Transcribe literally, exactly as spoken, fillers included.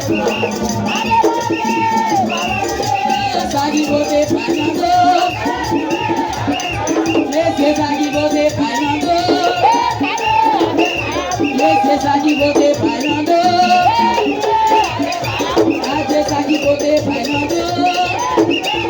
Sa ki pote pay nan do. Mesye, sa ki pote pay nan do. Mesye, sa ki pote pay nan